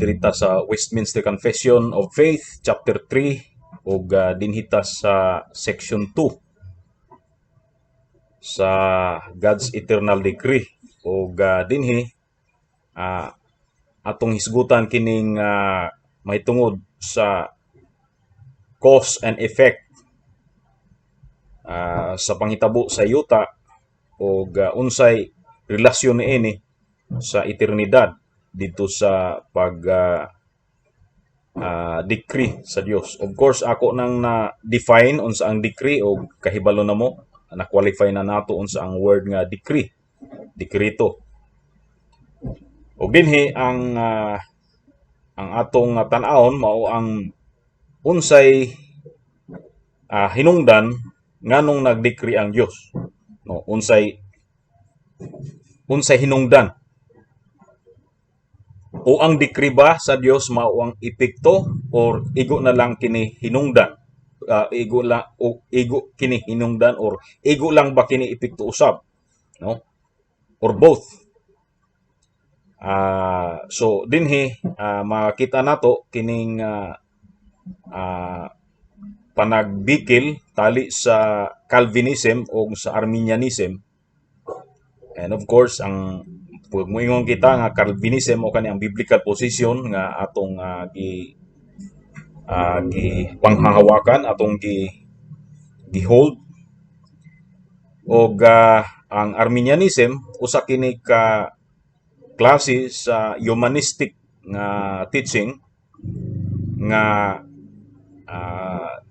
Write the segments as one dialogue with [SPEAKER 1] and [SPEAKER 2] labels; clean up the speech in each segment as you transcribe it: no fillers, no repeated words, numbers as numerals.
[SPEAKER 1] Diri ta sa Westminster Confession of Faith chapter 3 ug dinhi ta sa section 2 sa God's Eternal Decree ug dinhi atong hisgutan kining mahitungod sa cause and effect sa panghitabo sa yuta ug unsay relasyon niini sa eternidad dito sa pag decree sa Dios. Of course, ako nang na define unsa ang decree o kahibalo na mo, na qualify na nato unsa ang word nga decree. Dekreto. Og dinhi ang atong tan-awon mao ang unsay hinungdan nganong nag-decree ang Dios. No, unsay hinungdan o ang decree ba sa Dios mao ang epekto or igo na lang kini hinungdan, igo lang o igo kini hinungdan or igo lang ba kini epekto usab, no, or both? So dinhi makita nato kining panagbikil tali sa Calvinism o sa Arminianism. And of course, ang pag moingon kita nga Calvinism o kani ang biblical position nga atong gi panghahawakan, atong gi hold, og ang Arminianism usa kini ka klase sa humanistic nga teaching nga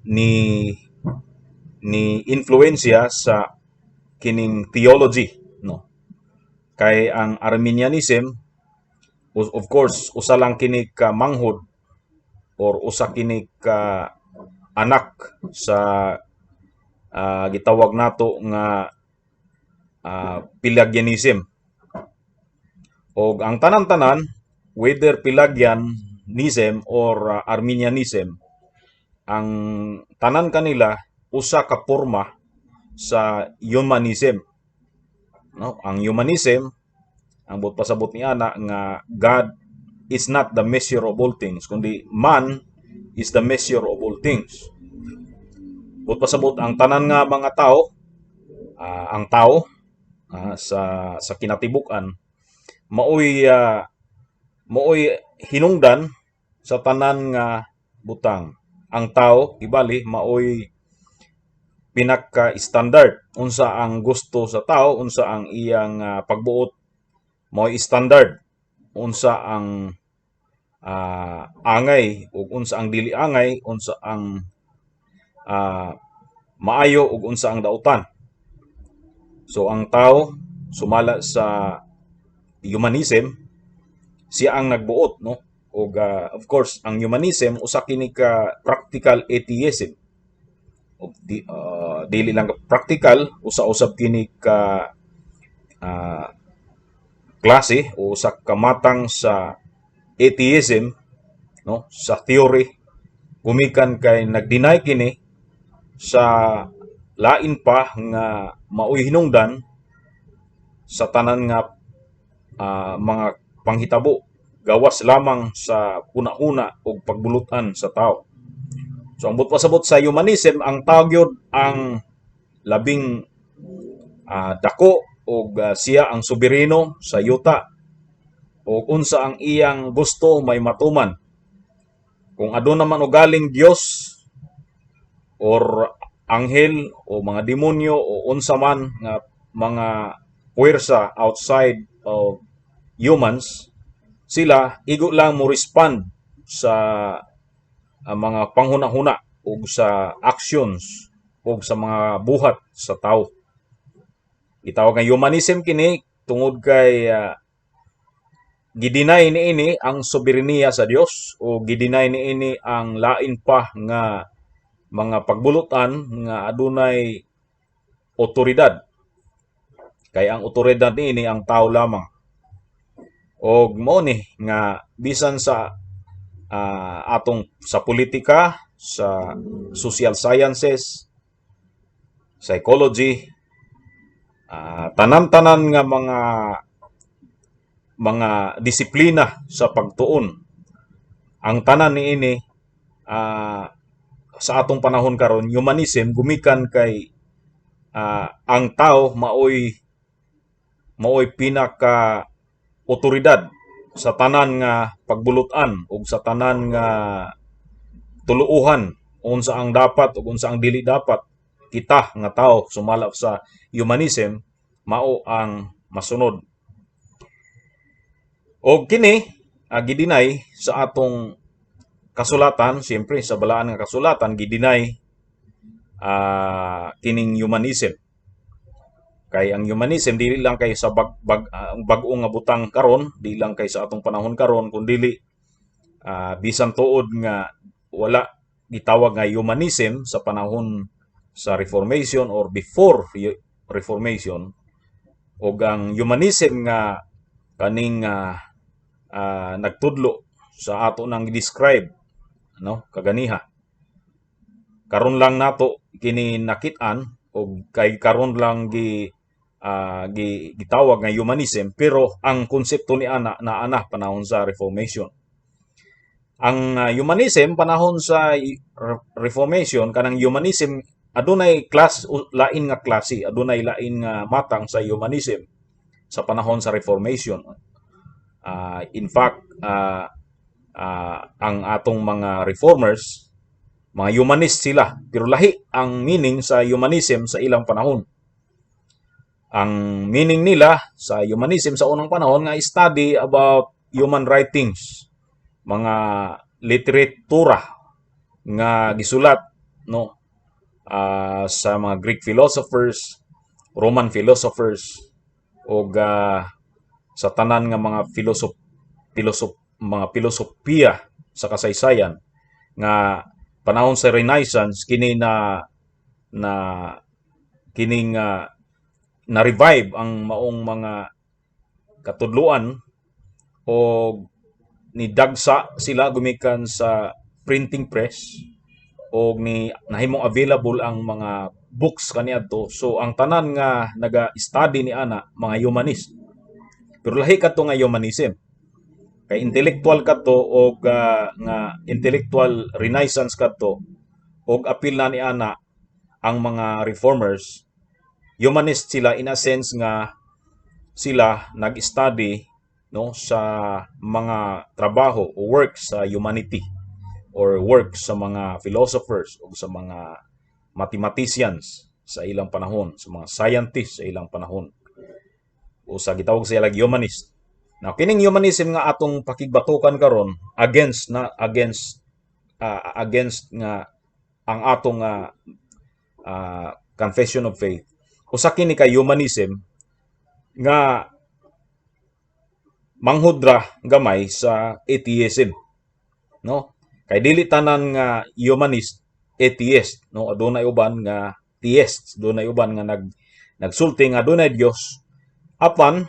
[SPEAKER 1] ni influensya sa kining theology, no, kay ang Arminianism, of course, usa lang kini ka manghod or usa kini ka anak sa gitawag nato nga Pelagianism. Og ang tanan-tanan, whether Pelagianism or Arminianism, ang tanan kanila usa ka porma sa humanism, no? Ang humanism, ang buot pasabot ni ana nga God is not the measure of all things kundi man is the measure of all things. Buot pasabot, ang tanan nga mga tao, ang tao sa kinatibuk-an maoy hinungdan sa tanan nga butang. Ang tao ibali maoy pinaka standard. Unsa ang gusto sa tao, unsa ang iyang pagbuot, maoy standard. Unsa ang angay ug unsa ang dili angay, unsa ang maayo ug unsa ang dautan. So ang tao, sumala sa humanism, siya ang nagbuot, no? Ug of course, ang humanism usa kini ka practical atheism. Ug dili lang ka practical, usa usab kini ka klase o usa ka matang sa atheism, no, sa theory, gumikan kay nag-deny kini sa lain pa nga maoy hinungdan sa tanan nga mga panghitabo gawas lamang sa huna-huna ug pagbulutan sa tao. So ang buot pasabot sa humanism, ang tao gyud ang labing dako ug siya ang sobereno sa yuta ug unsa ang iyang gusto may matuman. Kung aduna man ugaling Dios or anghel o mga demonyo o unsa man nga mga puwersa outside of humans, sila igo lang mo respond sa mga panghuna-huna ug sa actions ug sa mga buhat sa tao. Gitawag nga humanism kini tungod kay gi-deny niini ang soberenya sa Dios o gi-deny niini ang lain pa nga mga pagbulutan nga adunay otoridad. Kay ang otoridad niini ang tao lamang. Og mao ni nga bisan sa atong sa politika, sa social sciences, psychology, tanan-tanan nga mga mga disiplina sa pagtuon. Ang tanan niini sa atong panahon karon humanism gumikan kay ang tao maoy maoy pinaka otoridad sa tanan nga pagbulutan ug sa tanan nga tuluohan, unsa ang dapat ug unsa ang dili dapat. Kita nga tao, sumala sa humanism, mao ang masunod. Og kini gideny sa atong kasulatan. Siyempre sa balaan nga kasulatan gideny kining humanism, kay ang humanism dili lang kay sa bag-o nga butang karon, di lang kay sa atong panahon karon, kundili bisan tuod nga wala gitawag nga humanism sa panahon sa Reformation or before Reformation. Ug ang humanism nga kaning nagtudlo sa ato nang describe, no, kaganiha, karon lang nato kini nakit-an og kay karon lang gi gi gitawag nga humanism, pero ang konsepto ni ana naa na panahon sa Reformation. Ang humanism panahon sa Reformation, kanang humanism adunay class, lain nga klase, adunay lain nga matang sa humanism sa panahon sa Reformation. In fact, ang atong mga reformers, mga humanist sila, pero lahi ang meaning sa humanism sa ilang panahon. Ang meaning nila sa humanism sa unang panahon nga study about human writings, mga literatura nga gisulat, no, sa mga Greek philosophers, Roman philosophers ug sa tanan nga mga philosoph philosoph mga filosofiya sa kasaysayan nga panahon sa Renaissance kini na na kining na revive ang maong mga katudloan o nidagsa sila gumikan sa printing press o ni nahimong available ang mga books kaniadto. So ang tanan nga naga-study ni ana, mga humanist, pero lahi kadto nga humanism kay intellectual kadto og nga intellectual renaissance kadto og apil na ni ana ang mga reformers. Humanist sila in a sense nga sila nag-study, no, sa mga trabaho o work sa humanity or work sa mga philosophers o sa mga mathematicians sa ilang panahon, sa mga scientists sa ilang panahon, o sa gitawag sila humanist. Now, kining humanism nga atong pakigbatukan karon against na against against nga ang atong confession of faith, usa kini ka humanism nga manghudra gamay sa atheism, no, kay dili tanan nga humanist atheist, no. Adunay uban nga theists, dunay uban nga nagsulti nga adunay Dios, apan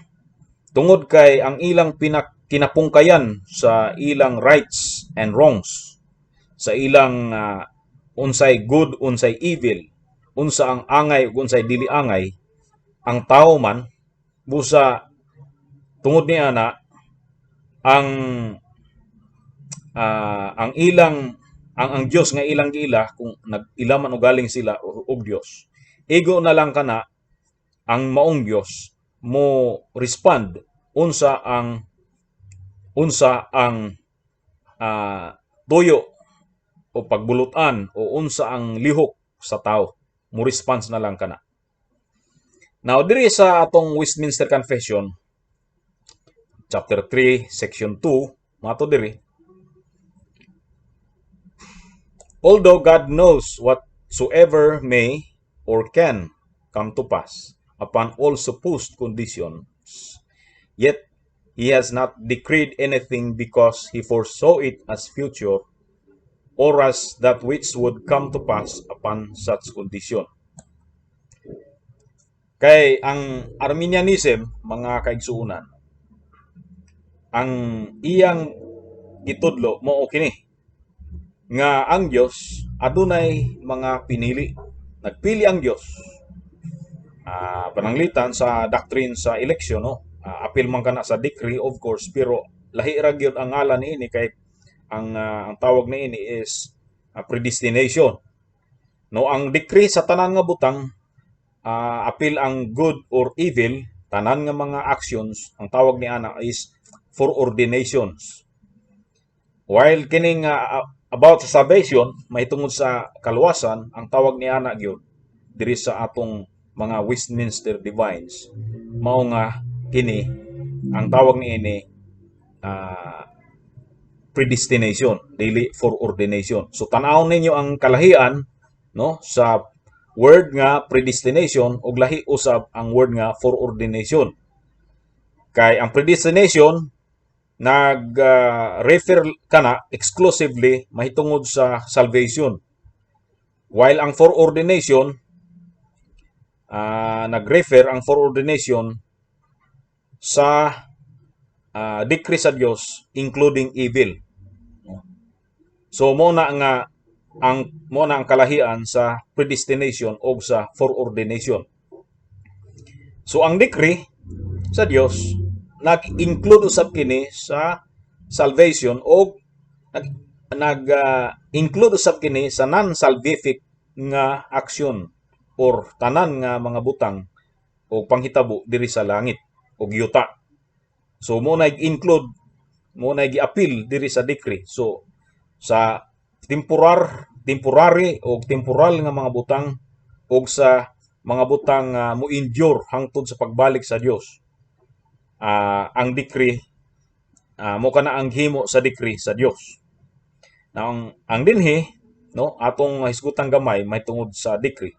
[SPEAKER 1] tungod kay ang ilang kinapungkayan sa ilang rights and wrongs, sa ilang unsay good, unsay evil, unsa ang angay ug unsay dili angay, ang tao man. Busa tungod ni ana ang ilang ang Dios nga ilang giila, kung nag-ila man og galing sila og Dios, igo na lang kana ang maong Dios mo respond unsa ang tuyo o pagbulutan o unsa ang lihok sa tao, mo response na lang kana. Now, diri sa atong Westminster Confession, chapter 3, section 2, mato diri: "Although God knows whatsoever may or can come to pass upon all supposed conditions, yet he has not decreed anything because he foresaw it as future or as that which would come to pass upon such condition." Kay ang Arminianism, mga kaigsuonan, ang iyang gitudlo mao kini nga ang Dios adunay mga pinili. Nagpili ang Dios. Pananglitan sa doctrine sa election, no? Apil man kana sa decree, of course, pero lahi ra gyud ang ngalan niini kay ang tawag niini is predestination. No, ang decree sa tanan nga butang, apil ang good or evil, tanan nga mga actions, ang tawag ni ana is foreordinations. While kining about sa salvation, mahitungod sa kaluwasan, ang tawag ni ana gyud diri sa atong mga Westminster Divines, mao nga kini ang tawag niini predestination, dili foreordination. So tan-awon ninyo ang kalahian, no, sa word nga predestination ug lahi usab ang word nga foreordination. Kay ang predestination nag refer kana exclusively mahitungod sa salvation. While ang foreordination, nag-refer ang foreordination sa decree sa Dios including evil. So mo na ang kalahian sa predestination o sa foreordination. So ang decree sa Dios nag-include usab kini sa salvation o nag include usab kini sa non-salvific nga action or tanan nga mga butang o panghitabo diri sa langit o yuta. So mo na include, mo na giapil diri sa decree. So sa temporary o temporal nga mga butang o sa mga butang mo endure hangtod sa pagbalik sa Dios. Ang decree, mo kana ang himo sa decree sa Dios. Now, ang dinhi, no, atong hisgutan gamay may tungod sa decree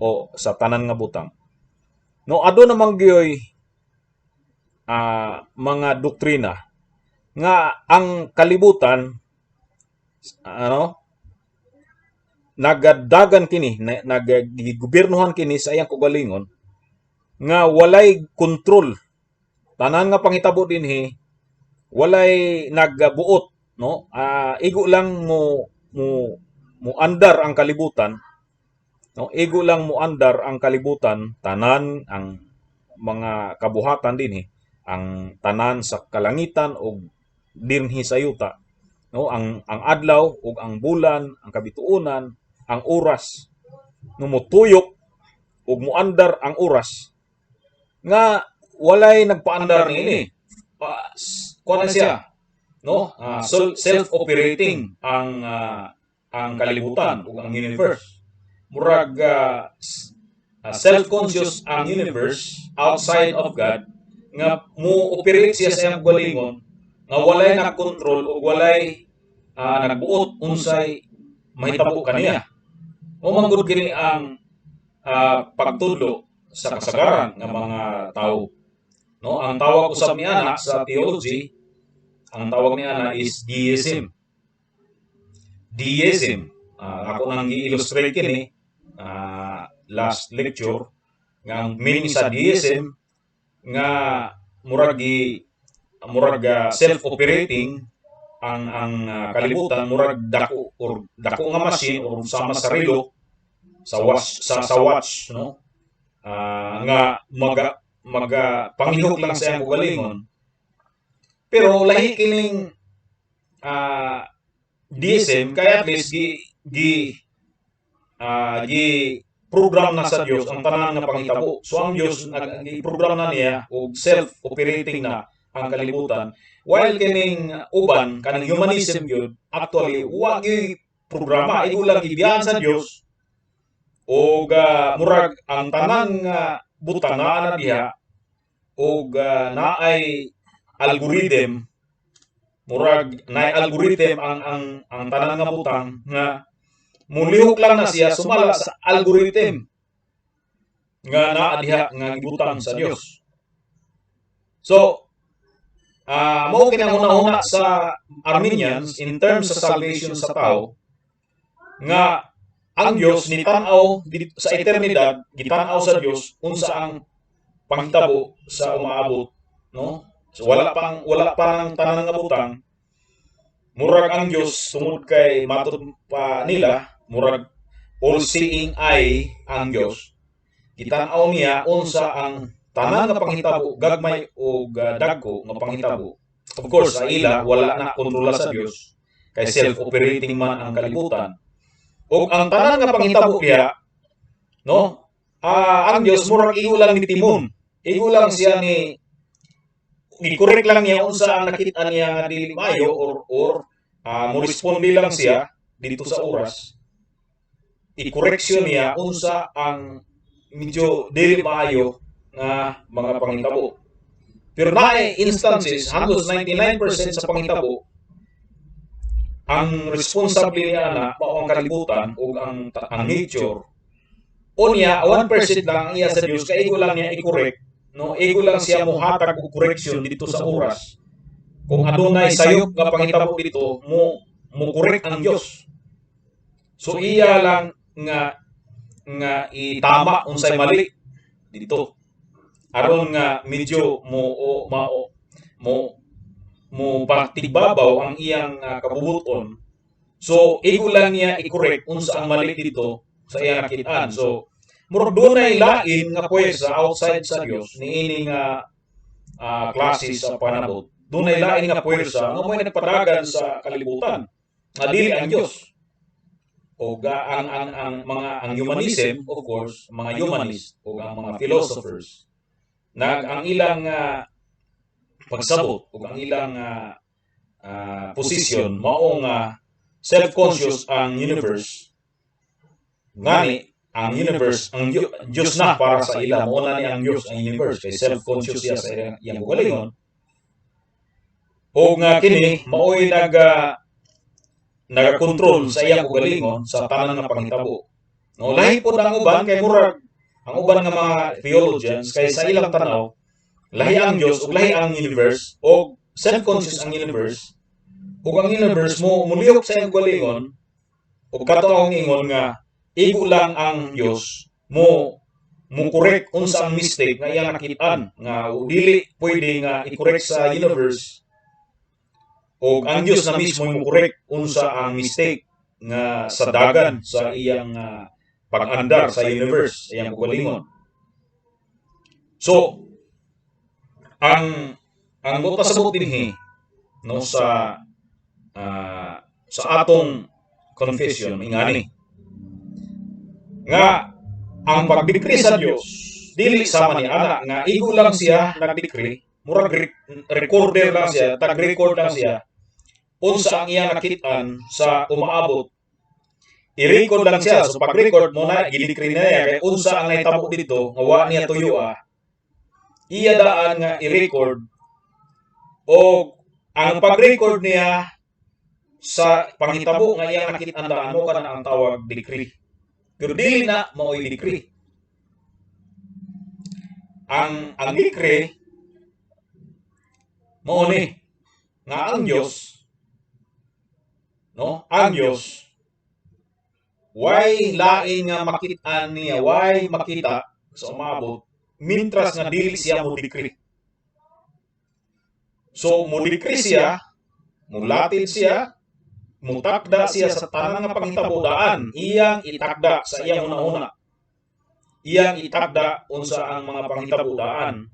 [SPEAKER 1] o sa tanan nga butang. No, aduna man gyoy mga doktrina nga ang kalibutan, ano, nagadagan kini, naggobyernohan kini sa iyang kaugalingon nga walay kontrol. Tanan nga panghitabo dinhi walay nagbuot, no, igo lang mo andar ang kalibutan, no, igo lang mo andar ang kalibutan, tanan ang mga kabuhatan dinhi, ang tanan sa kalangitan ug dinhi sa yuta, no, ang adlaw ug ang bulan, ang kabituonan, ang oras, no, mutuyok ug muandar ang oras nga walay nagpaandar niini. Kuan na siya, no, self-operating ang kalibutan ug ang universe. Murag self-conscious ang universe outside of God nga mo operate siya sa iyang kaugalingon nga walay nagkontrol ug walay nagbuot unsay mahitabo kaniya. Mao man gud kini ang pagtudlo sa kasagaran nga mga tao. No, ang tawag usab ni ana sa theology, ang tawag ni ana is deism. Deism. Ako nang gi-illustrate kini last lecture nga ang meaning sa deism nga murag self-operating ang kalibutan, murag dako or dako nga machine or sama sa relo sa watch, no, nga maga pangihok lang sa iyang kaugalingon. Pero lahi kining deism kay at least gi program na sa Dios ang tanan nga panghitabo. So ang Dios nag program na niya og self-operating na ang kalibutan, while kining uban, kaning humanism gyud, actually wa gyud programa, igo lang gibiyaan sa Dios og murag ang tanan nga butang naa na diha og naay algorithm, murag naay algorithm ang tanan nga butang nga mulihok lang na siya sumala sa algorithm nga naa diha nga gibutang sa Dios. So, mao kini ang hunahuna sa Arminians in terms sa salvation sa tao nga ang Dios nitan-aw sa eternidad, gitan-aw sa Dios unsa ang panghitabo sa umaabot, no? So wala pa ng tanan nga butang. Murag ang Dios, tungod kay matud pa nila murag all seeing eye ang Dios, gitan-aw niya unsa ang Tanan nga panghitabo, gagmay o dagko nga panghitabo, of course, sa ila wala na kontrola sa Dios kay self-operating man ang kalibutan. Ug ang tanan nga panghitabo diha, no, ang Dios murag igo lang ni timon. Igo lang siya ni i-correct lang niya unsa ang nakita niya nga dili maayo or mo responde lang siya dito sa oras. I-correction niya unsa ang medyo dili maayo nga mga panghitabo. Pero naay instances, halos 99% sa panghitabo, ang responsable niya na mao ang kalibutan ug ang nature. Unya, 1% lang ang iya sa Dios kay igo lang niya i-correct, no? Igo lang siya mohatag og correction dito sa oras. Kung adunay sayop nga panghitabo dito, mo mo correct ang Dios. So iya lang nga itama unsay mali dito aron nga medyo mo o mao mo mo patigbabaw ang iyang kabubuton. So igo lang niya i-correct unsa ang mali dito sa iyang nakitaan. So murag dunay lain nga puwersa outside sa Dios niini nga klase sa panabot. Dunay lain nga puwersa nga mo'y nagpadagan sa kalibutan nga dili ang Dios. O ang mga ang humanism, of course, mga humanist o ang mga philosophers, nag ang ilang pagsabot ug ang ilang posisyon mao nga self-conscious ang universe. Ngani ang universe, ang Diyos na para sa ila. Mao na ni ang Diyos ang universe kay self-conscious siya sa iyang kaugalingon o nga kini maoy nagakontrol sa iyang kaugalingon sa tanan nga panghitabo, no? Lahi pod ang uban kay murag ang uban nga mga theologians kay sa ilang tanaw lahi ang Dios ug lahi ang universe o self-conscious ang universe ug ang universe mo mulihok sa iyang kaugalingon. Ug kato akong ingon nga igo lang ang Dios mo mo correct unsa ang mistake nga iyang nakitaan nga dili pwede nga i-correct sa universe o ang Dios na mismo mo correct unsa ang mistake nga sa dagan sa iyang pag-andar sa universe, sa iyang kaugalingon. So ang pasabot dinhi, no, sa atong confession ingani nga ang pagdecree sa Dios dili sama ni ana nga igo lang siya nagdecree, murag recorder lang siya, tag-record lang siya unsa ang iyang nakitaan sa umaabot. I-record lang siya. So pag-record mo na gidecree na niya kay unsa ang nahitabo dito nga wa niya tuyo, iya daan nga i-record. O ang pag-record niya sa panghitabo nga iyang nakitaan daan mo kana ang tawag decree. Pero dili na mao'y decree. Ang decree mao ni nga ang Dios, no, ang Dios way lain nga makit-an niya, way makita sa umabot mintras nga dili siya mo decree. So mo decree siya, mulatid siya, mutakda siya sa tanan nga panghitabo daan, iyang itakda sa iyang una-una. Iyang itakda unsa ang mga panghitabo daan.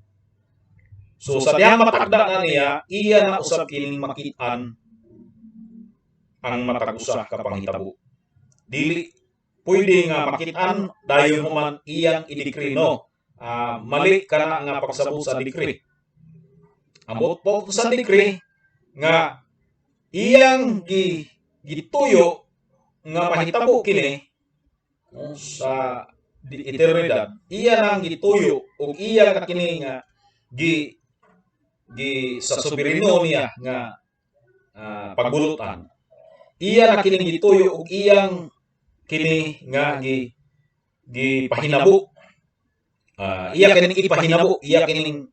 [SPEAKER 1] So sa dihang matakda na niya, iya na usab kining makit-an ang matag usa ka panghitabo. Dili pwede nga makit-an dayon human iyang i-decree, no. Mali kana nga pagsabot sa decree. Ambot po sa decree nga iyang gituyo nga mahitabo kini, no, sa eternidad iya nang gituyo ug iya na kini nga gi gi sa soberano niya nga pagbulutan, iya na kining gituyo ug iyang kini nga gi gipahinabo. Iya kining ipahinabo, iya kining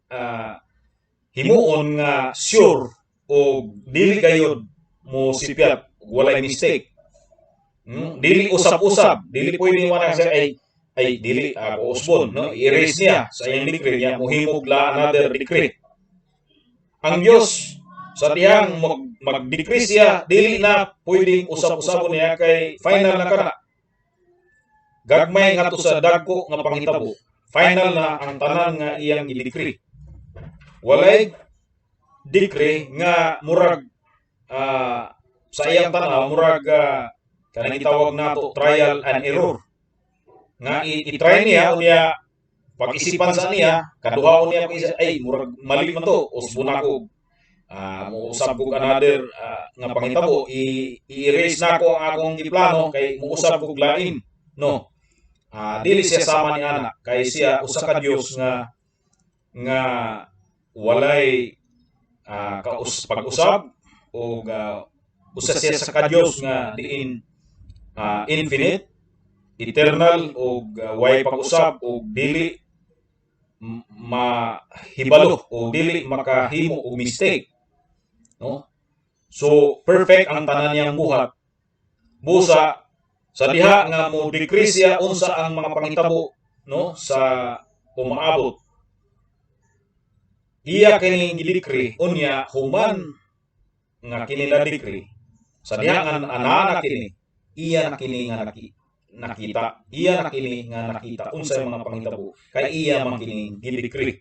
[SPEAKER 1] himuon nga sure o dili gayod mo sipyat, walay mistake. Dili usab-usab, dili pwede wala siya ay dili ako usbon, no, i-erase niya sa iyang decree niya, mohimog la another decree. Ang Dios sa dihang mag-decree siya, dili na pwedeng usab-usabon niya kay final na kana. Gagmay ngadto sa dagko nga panghitabo. Final na ang tanan nga iyang i-decree. Walay decree nga murag sa iyang tanaw murag kanang gitawag nato trial and error nga i-try niya, unya pag-isipan sa niya, kaduhaon niya, pag ay, murag mali man to, usbon ako, muusab kog another nga pangitabo, i-erase nako ang akong giplano kay muusab kog lain, no? Dili siya sama ni ana kay siya usa ka Dios nga nga walay kaus pag-usab o usa siya sa ka Dios nga diin infinite, eternal ug way pag-usab ug dili mahibalo o dili makahimo og mistake, no? So perfect ang tanan niyang buhat. Busa sa diha nga mo decree siya unsa ang mga pangitabo, no, sa umaabot, iya kining gi-decree. Unya human nga kini na decree, sa diha nga anaa na kini, iya na kini nga nakita, iya na kini nga nakita unsay mga pangitabo kay iya man kini gi-decree.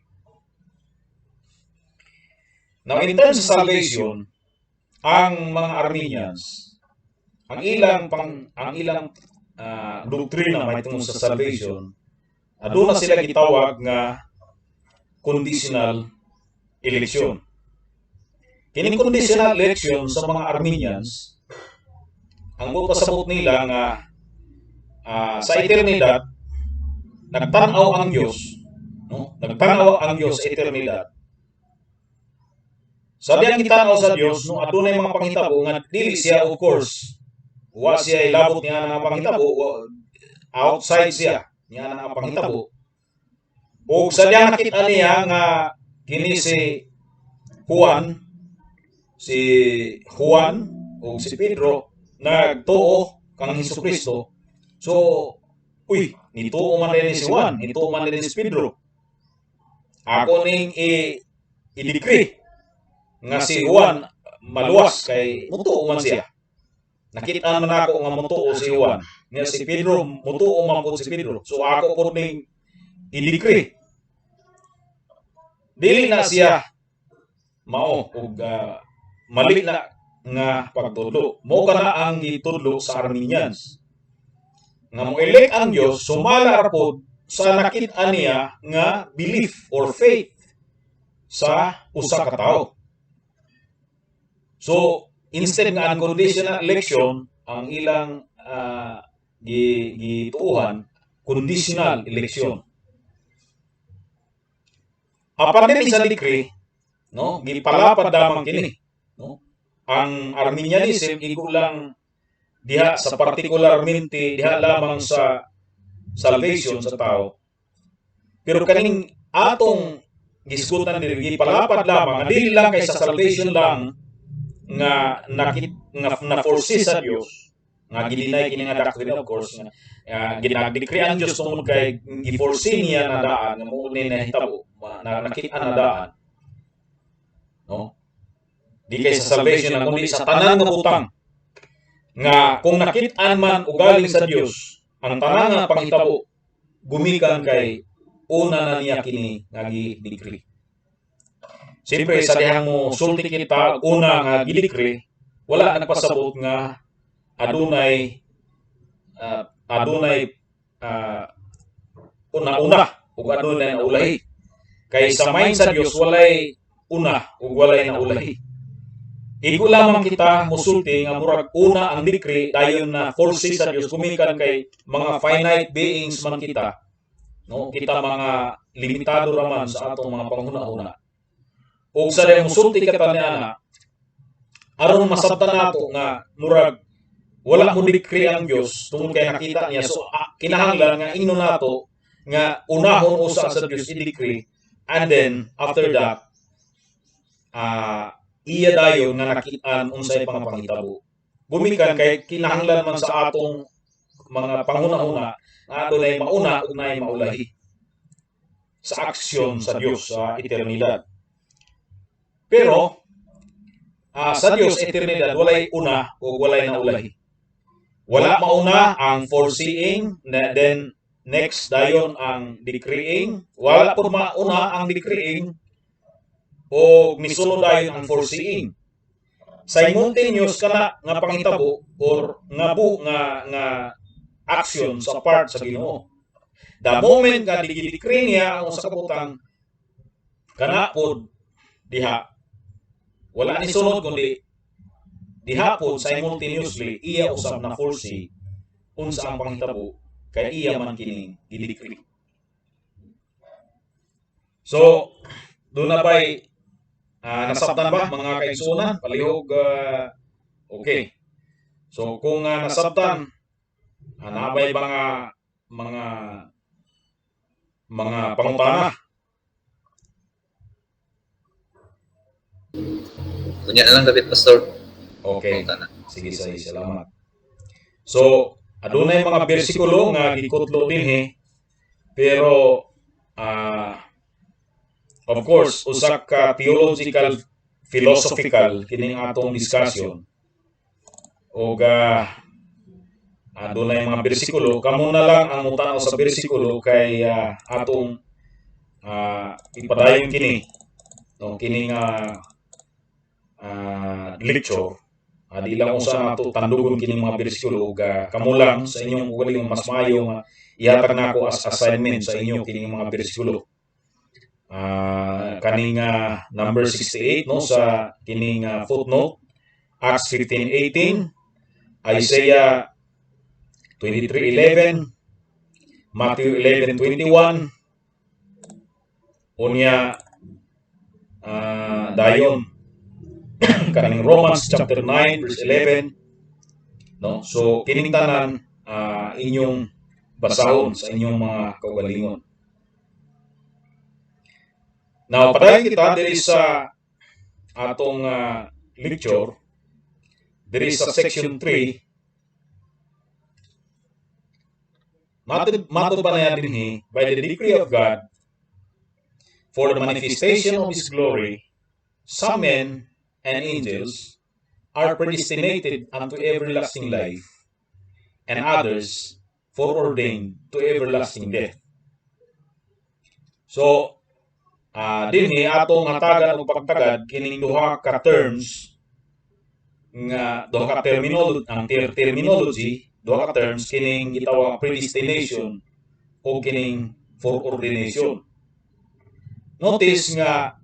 [SPEAKER 1] Now, in terms of salvation, ang mga Arminians, ang ilang doktrina may tungod sa salvation, aduna sila gitawag nga conditional election. Kining conditional election sa mga Arminians, ang buot pasabot nila nga sa eternidad nagtan-aw ang Dios, no? Nagtan-aw ang Dios sa eternidad. Sa diyang gitanaw sa Dios, no, adunay mga panghitabo nga dili siya, of course, wa siya ilabot niya nga panghitabo, outside siya niya nga panghitabo. Ug sa diyang nakita niya nga kini si Juan ug si Pedro nagtuo kang Hesukristo. So, uy, nituo man din si Juan, nituo man din si Pedro. Ako ning i-decree nga si Juan maluwas kay mutuo man siya. Nakita man nako nga mutuo si Juan. Nga si Pedro, mutuo man pud si Pedro. So ako pud ning i-decree. Dili na siya mao ug mali na nga pagtudlo. Mo kana ang gitudlo sa Arminians. Nga mo elect ang Dios sumala ra pod sa nakit-an niya nga belief or faith sa usa ka tawo. So, instead nga unconditional election, ang ilang gituohan, conditional election. Apan din sa decree, no, gipalapad lamang kini, no? Ang Arminianism igo lang diha sa particularmente diha lamang sa salvation sa tao. Pero kaning atong gisgutan diri, gipalapad lamang nga dili lang kay sa salvation lang nga nakit nga na foresee sa Dios nga gi-deny kini nga doctrine, of course, nga ginag-decree ang Dios tungod kay gi-foresee niya na daan nga mao ni nahitabo, na nakit-an na daan, no? Di kay sa salvation lang kundi sa tanan nga butang nga kung nakit-an man o galing sa Dios ang tanan nga panghitabo gumikan kay una na niya kini nga gi-decree. Siyempre, sa dihang mo sulti kita una nga gi-decree, wala nagpasabot nga adunay adunay una-una ug adunay naulahi. Kay sa mind sa Dios walay una ug walay naulahi. Igo lamang kita musulti nga murag una ang decree, dayon na foresee sa Dios gumikan kay mga finite beings man kita. No, kita mga limitado raman sa atong mga panghuna-huna. Ug sa dihang musulti kita niana aron masabtan nato nga murag wala mo decree ang Dios tungod kay nakita niya, so kinahanglan nga ingnon nato nga unahon usa sa Dios i-decree and then after that iya dayon nga nakit-an unsay pangpangitabo gumikan kay kinahanglan man sa atong mga panghuna-huna nga adunay mauna ug naay maulahi sa aksyon sa Dios sa eternidad. Pero sa Dios eternidad walay una o walay naulahi. Wala mauna ang foreseeing na then Next dayon ang decreeing. Wala po mauna ang decreeing o misunod dayon ang foreseeing. Simultaneous kana nga panghitabo or nga bu nga nga action sa part sa Ginoo. The moment nga gi-decree niya ang usa ka butang, kana pod diha wala ni sunod kundi diha pod simultaneously iya usab na foresee unsa ang panghitabo kay iya man kining gi-decree. So, duna ba'y nasabtan ba, mga kaigsuonan? Palihog, okay. So kung nasabtan, nabay mga pangutana?
[SPEAKER 2] Unya na lang, David, Pastor.
[SPEAKER 1] Okay.
[SPEAKER 2] Pangutana.
[SPEAKER 1] Sige, say, salamat. So, adunay mga bersikulo nga gikutlo dinhi, pero of course usa ka theological, philosophical kining atong discussion ug adunay mga bersikulo. Kamo na lang ang mutanaw sa bersikulo kay atong ipadayon kini, no, kini nga lecture. Di lang usa nato tandugon kining mga bersikulo ug kamo lang sa inyong ugaling mas maayo nga ihatag nako as assignment sa inyo kining mga bersikulo. Kaning number 68, no, sa kining footnote, Acts 15:18, Isaiah 23:11, Matthew 11:21, unya dayon kaning Romans chapter 9 verse 11, no. So kining tanan inyong basahon sa inyong mga kaugalingon. Now, padayon kita diri sa atong lecture diri sa section 3. Matod pa na dinhi, by the decree of God for the manifestation of His glory, some men and angels are predestinated unto everlasting life, and others foreordained to everlasting death. So, dinhi atong hatagan og pagtagad kining duha ka terms nga duha ka terminology, ang terminology, duha ka terms kining gitawag predestination o kining foreordination. Notice nga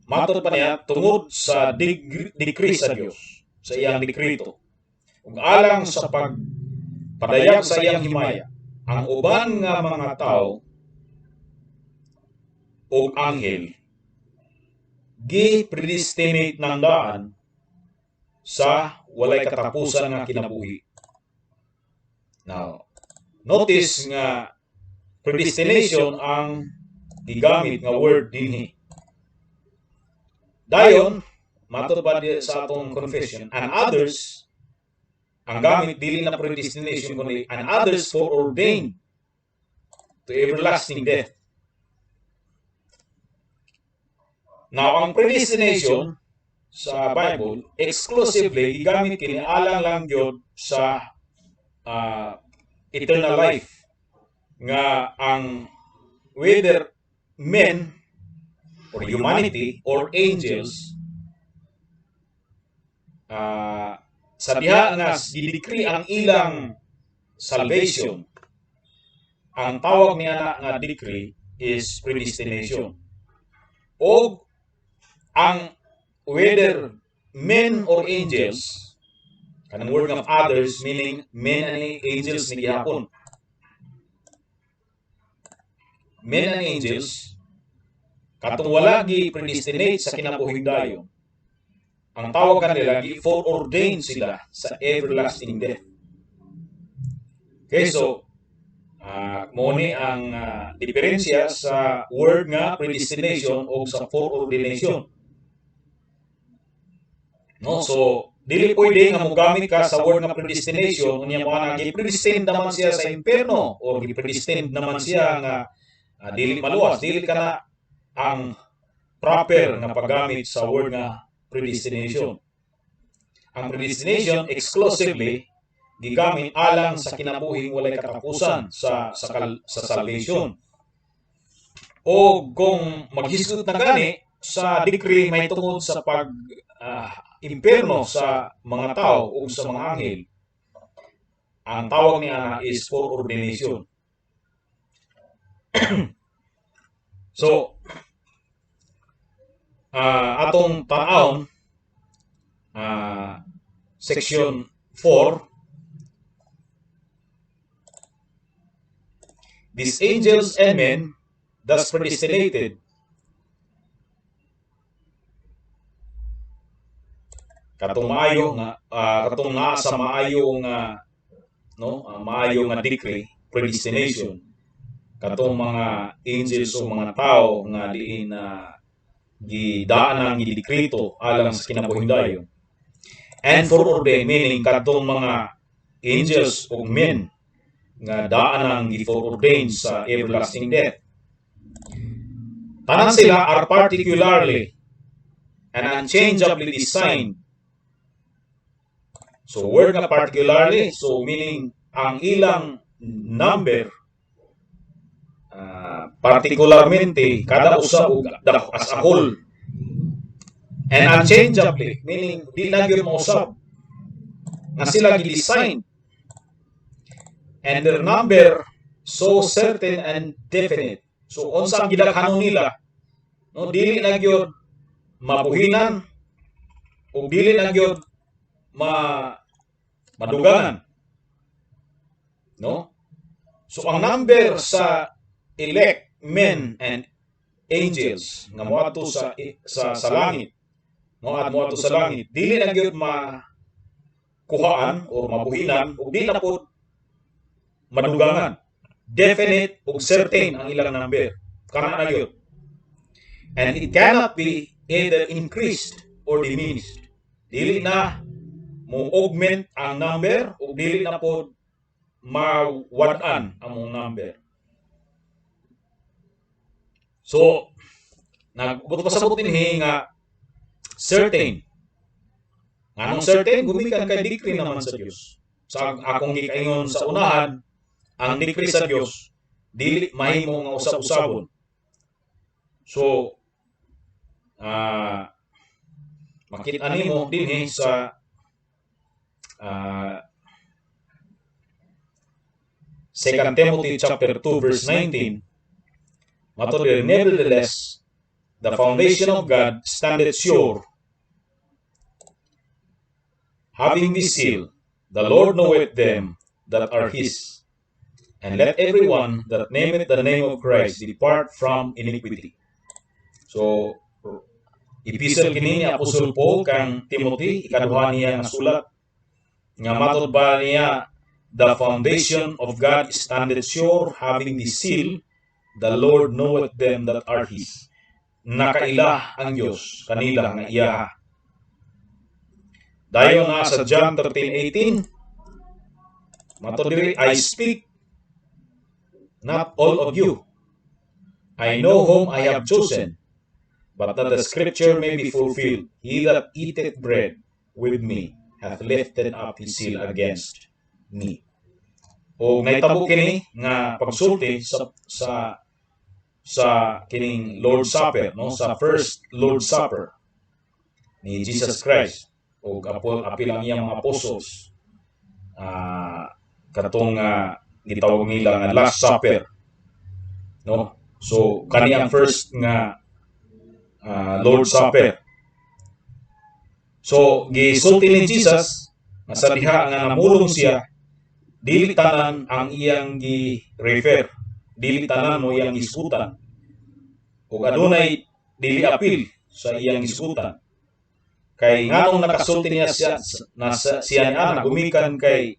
[SPEAKER 1] matod pa niya, tungod sa decree sa Dios, sa iyang dekrito ug alang sa pagpadayag sa iyang himaya, ang uban nga mga tawo ug anghel gi-predestinate ng daan sa walay katapusan nga kinabuhi. Now, notice nga predestination ang gigamit nga word dinhi. Dayon, matod pa di sa atong confession, and others, ang gamit dili na predestination kundi and others foreordained to everlasting death. Now, ang predestination sa Bible, exclusively gigamit kini alang lang gyud sa eternal life nga ang whether men or humanity or angels, sa diha nga gidecree ang ilang salvation, ang tawag niya na nga decree is predestination. O ang whether men or angels, kanang word of others meaning men and angels ni gihapon. Men and angels katong wala gi predestinate sa kinabuhing dayon, ang tawag kanila gi foreordained sila sa everlasting death. Okay, so mo ni ang diferensya sa word nga predestination o sa foreordination. No, so dili pwede nga mogamit ka sa word nga predestination unya mo ana gi-predestined naman siya sa impierno or gi-predestined naman siya nga dili maluwas. Dili kana ang proper nga paggamit sa word nga predestination. Ang predestination exclusively Gigamit alang sa kinabuhing walay katapusan sa salvation. O kung maghisgot na gani sa decree may tungod sa pag impierno sa mga tao o sa mga anghel, ang tawag niya is foreordination. So, atong tan-awon section 4. These angels and men thus predestinated, katong maayo nga katong naa sa maayo nga, no, maayo nga decree, predestination, katong mga angels o mga tao nga diin na gidaan ang gidekreto alang sa kinabuhing dayon, and foreordained, meaning katong mga angels o men nga daan ang gi-foreordained sa everlasting death, tanan sila are particularly and unchangeably designed. So word nga particularly, so meaning ang ilang number particularmente kada usa og as a whole, and unchangeably meaning di na gyud mausab nga sila gi-design, and their number so certain and definite. So unsa ang gidaghanon nila, no, dili na gyud mabuhinan ug dili na gyud madugangan, no? So ang number sa elect men and angels nga moadto sa langit, no, at moadto sa langit, dili na gyud makuhaan or mabuhinan ug dili na pod madugangan. Definite ug certain ang ilang number, kana na gyud, and it cannot be either increased or diminished. Dili na mo augment ang number ug dili na pod mawad-an ang mong number. So, nagbuot pasabot dinhi nga certain. Nganong certain? Gumikan kay decree naman sa Dios. Sa akong gikaingon sa unahan, ang decree sa Dios dili mahimo nga usab-usabon. So, makita nimo dinhi sa 2 Timothy chapter 2 verse 19, matud diri, "Nevertheless, the foundation of God standeth sure, having this seal, The Lord knoweth them that are his. And let everyone that nameth the name of Christ depart from iniquity." So, epistle kini ni Apostol Paul kang Timothy, ikaduha niya nga sulat, nga matod ba niya, "The foundation of God standeth sure, having this seal, The Lord knoweth them that are his." Nakaila ang Dios kanila nga iya. Dayon na sa John 13:18, matod diri, "I speak not all of you. I know whom I have chosen, but that the scripture may be fulfilled, He that eateth bread with me hath lifted up his heel against me." O nahitabo kini nga pagsulti sa kining Lord's Supper, no, sa first Lord's Supper ni Jesus Christ o apil ang iyang mga apostles, katong gitawag nila nga Last Supper, no? So kani ang first nga Lord's Supper. So gisulti ni Jesus nga sa diha nga namulong siya, dili tanan ang iyang gi-refer, dili tanan mo iyang hisgutan ug adunay dili apil sa iyang hisgutan. Kay nganong nakasulti niya siya na siya ni ana? Gumikan kay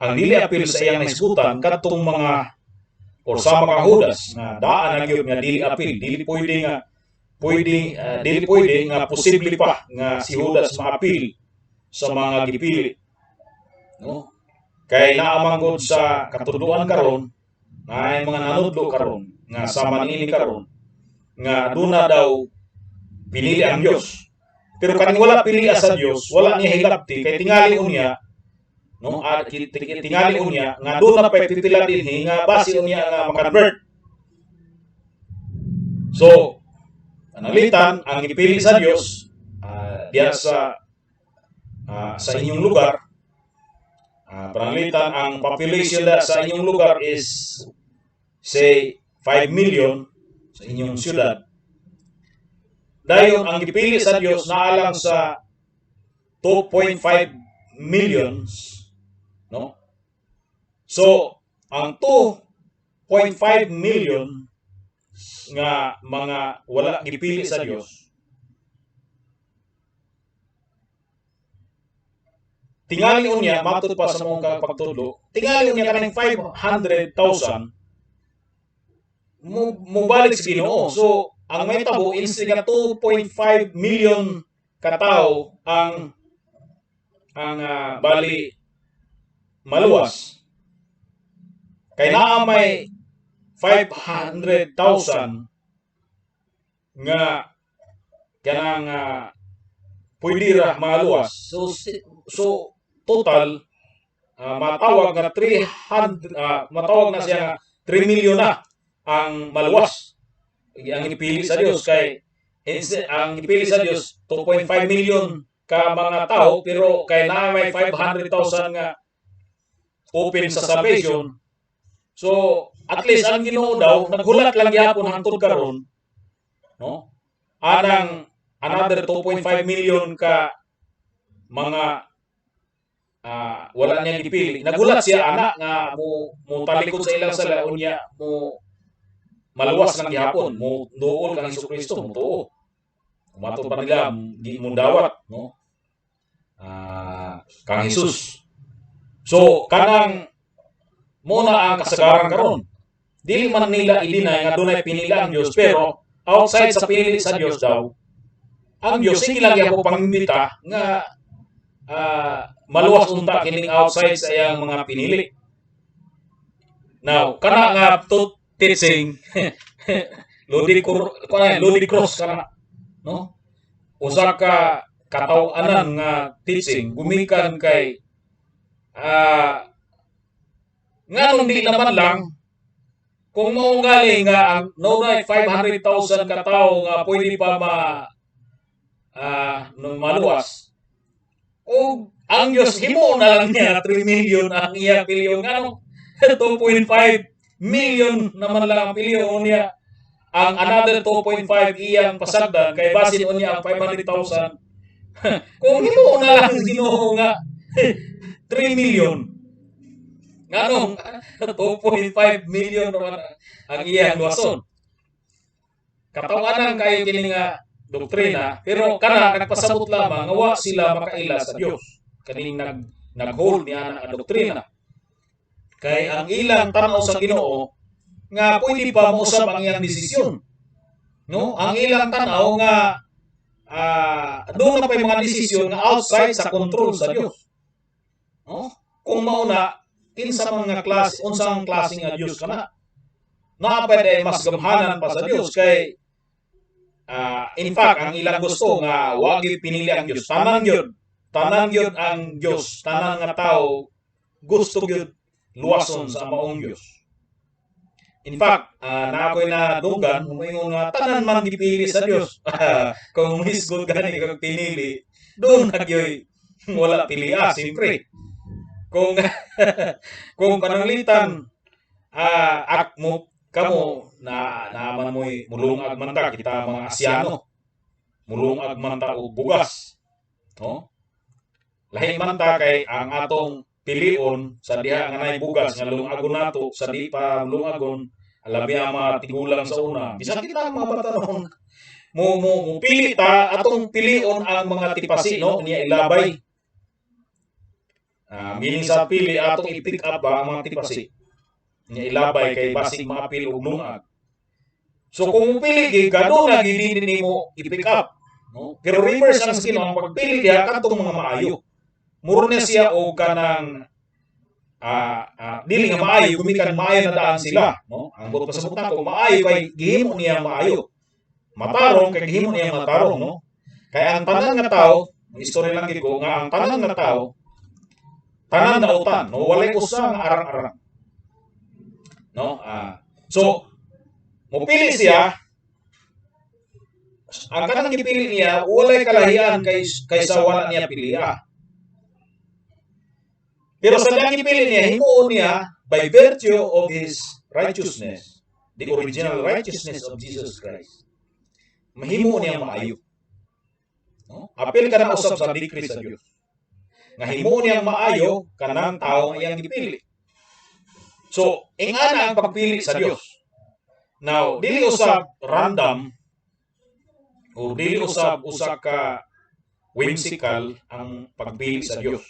[SPEAKER 1] ang dili apil sa iyang hisgutan kadtong mga or sama ka Judas nga daan na gyud nga dili apil, dili pwede nga posible pa nga si Judas maapil sa mga gipili, no? Kay naa man gud sa katuduan karon, naay mga nanudlo karon nga sama niini karon nga aduna daw pinili ang Dios. Pero kaning wala pili sa Dios, wala niya hilabti kay tingali unya no, at tingali unya nga doon na pay pipila dinhi nga base unya nga makonvert. So pananglitan ang gipili sa Dios diya sa inyong lugar, pananglitan ang population da sa inyong lugar is, say, 5 million sa inyong syudad. Dayon ang gipili sa Dios naa lang sa 2.5 millions, no? So ang 2.5 million nga mga wala gipili sa Dios, tingali unya, matud pa sa maong pagtudlo, tingali unya kaning 500,000 mo mobalik sa Ginoo. So ang may tabo, instead nga 2.5 million katawo ang bali maluwas, kay naa may 500,000 nga kanang pwede ra maluwas. So total matawag nga 300, matawag na siya nga 3 million na ang maluwas ang ipili sa Dios, kay ang ipili sa Dios 2.5 million ka mga tao, pero kay naa may 500,000 nga open sa salvation. So at least ang Ginoo daw naghulat lang gyapon hangtod karon, no, anang another 2.5 million ka mga wala niya gipili. Naghulat siya ana nga mo talikod sa ilang sala, unya mo maluwas lang gihapon, mo duol kang Hesukristo, mo tuo. Matud pa nila di mo dawat, no, kang Jesus. So kanang mo na ang kasagaran karon, dili man nila i-deny nga dunay pinili ang Dios, pero outside sa pinili sa Dios daw, ang Dios sige lang gyapon pangimbita nga maluwas unta kining outside sa iyang mga pinili. Now kana nga to teaching, ludicrous, ludicrous kana, no? Usa ka kataw-anan nga teaching, gumikan kay nganong di naman lang kung mao gali nga ang no na 500,000 ka tawo nga pwede pa ma no, maluwas, o ang Diyos himo na lang niya 3 million ang iya piliyon, nganong 2.5 million naman lang ang piliyon niya, ang another 2.5 iyang pasagdan kay basin unya ang 500,000? Kung himo na lang Ginoo nga 3 million, nganong 2.5 million naman ang iyang luwason? Katawanan kayo kini nga doktrina, pero kana nagpasabot lamang nga wa sila makaila sa Dios kaning nag nag-hold niya nga doktrina, kay ang ilang tan-aw sa Ginoo nga pwede pa mousab ang iyang desisyon, no? Ang ilang tan-aw nga doon na pa yung mga desisyon nga outside sa control sa Dios, no? Kung mao na, kinsa mga klase, unsang klase nga Dios kana? Naa pa day mas gamhanan pa sa Dios, kay in fact ang ilang gusto nga wa gyud pinili ang Dios, tanan gyud, tanan gyud ang Dios, tanan nga tao gusto gyud luwason sa maong Dios. In fact, na ako'y nadunggan, muingon nga tanan man gipili sa Dios. Kung hisgot gani kag pinili, doon na gyoy wala pilia, siyempre. Kung pananglitan ak mo kamo na naman mo'y mulungag man ta, kita mga Asyano. Mulungag man ta og bugas. No? Lahi man ta kay ang atong pilion sa diha nga nay bugas nga lungagon nato sa di pa lungagon, labi ang mga tigulang sa una, bisan kita mga batanon, mo pili ta, atong pilion ang mga tipasi, no, niya ilabay. Meaning sa pili, atong i-pick up ba ang mga tipasi niya ilabay kay basig maapil og lungag. So kung pili gid ka, doon na gid nimo i-pick up, no? Pero reverse ang skill, ang pagpili diha kadtong mga maayo. Muro na siya og kanang dili nga maayo, gumikan maayo na daan sila, no? Ang buot pasabot nako, maayo kay gihimo niya maayo, matarong kay gihimo niya matarong, no? Kay ang tanan nga tao, istorya lang gid ko nga ang tanan nga tao Tanan dautan, no? Walay usa nga arang-arang. No? So mopili siya, ang kanang gipili niya walay kalahian kaysa wala niya pilia. Pero sa diyang gipili niya, himuon niya by virtue of his righteousness, the original righteousness of Jesus Christ. Mahimo niya maayo. No? Apil ka na usab sa decree sa Dios. Nga himuon niyang maayo kanang tawo nga iyang gipili. So, ingana ang pagpili sa Dios. Now, dili usab random o dili usab usa ka whimsical ang pagpili sa Dios.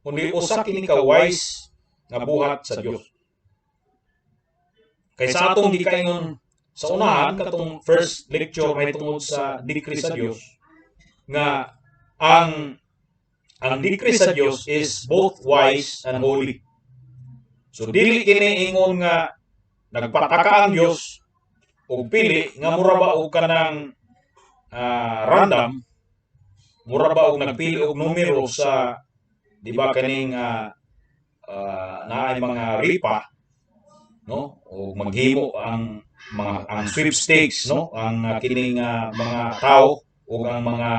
[SPEAKER 1] Kundi usa kini ka wise nga buhat sa Dios. Kay sa atong gikaingon sa unahan, katong first lecture may tungod sa decree sa Dios, nga ang decree sa Dios is both wise and holy. So dili kini ingon nga nagpataka ang Dios og pili nga mura ba og kanang random, mura ba og nagpili og numero sa, di ba, kaning naay mga ripa, no, o maghimo ang mga ang sweepstakes, no, ang kining mga tao ug ang mga